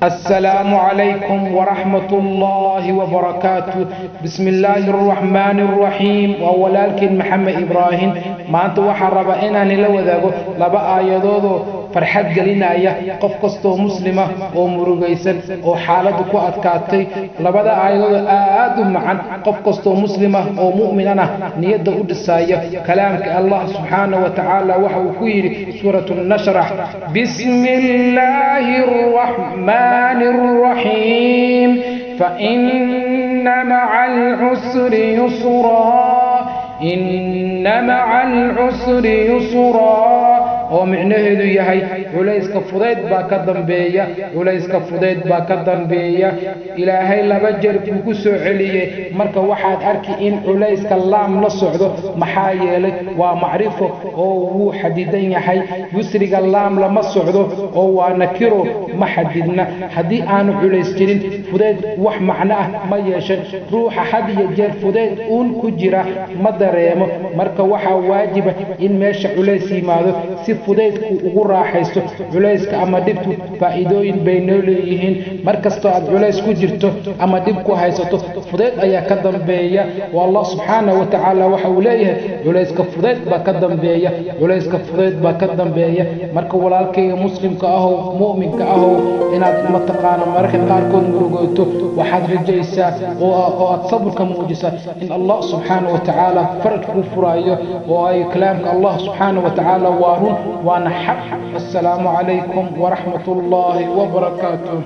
السلام عليكم ورحمة الله وبركاته. بسم الله الرحمن الرحيم. Waa walaalkiin Maxamed Ibraahim. Maanta waxaan rabaa inaan ila wadaago laba aayadoodoo farxad gelinaya qof kastoo muslima oo murugaysan oo xaaladdu ku adkaatay. Labada aayadood aad u macan, qof kastoo muslima oo mu'minana niyadda u dhisaya. Kalaamka Allah subxaana wa tacaala waxa uu ku yidhi suuratu Nashrax: بسم الله الرحمن الرحيم، فإن مع العسر يسرا، إن مع العسر يسرا, oo micnaheedu yahay culayska fudayd baa ka dambeeya, culayska fudayd baa ka dambeeya. Ilaahay laba jeer buu ku soo celiyey. Marka waxaad arki in culayska laam la socdo, maxaa yeelay waa macrifo oo wuu xadidan yahay. Yusriga laam lama socdo oo waa nakiro, ma xadidna. Haddii aanu culays jirin, fudayd wax macno ah ma yeeshan. Ruuxa had iyo jeer fudayd uun ku jira ma dareemo. Marka waxaa waajiba in meesha culays yimaado si fudaydku ugu raaxaysto. Culayska ama dhibtu faa'iidooyin bay noo leeyihiin. Mar kastoo aad culays ku jirto ama dhib ku haysato, fudayd ayaa ka dambeeya, oo Allah subxaana wa tacaala waxa uu leeyahay: culayska fudayd baa ka dambeeya, culayska fudayd baa ka dambeeya. Marka walaalkayga muslimka ahow, mu'minka ahow, inaad mataqaana mararka qaarkood murugooto, waxaad rajaysaa oo aad sabrka muujisaa in Allah subxaana wa tacaala faraj kuu furaayo, oo ay kalaamka Allah subxaana wa tacaala waa run, waana xaq. Assalaamu calaykum waraxmat ullaahi wabarakaatuh.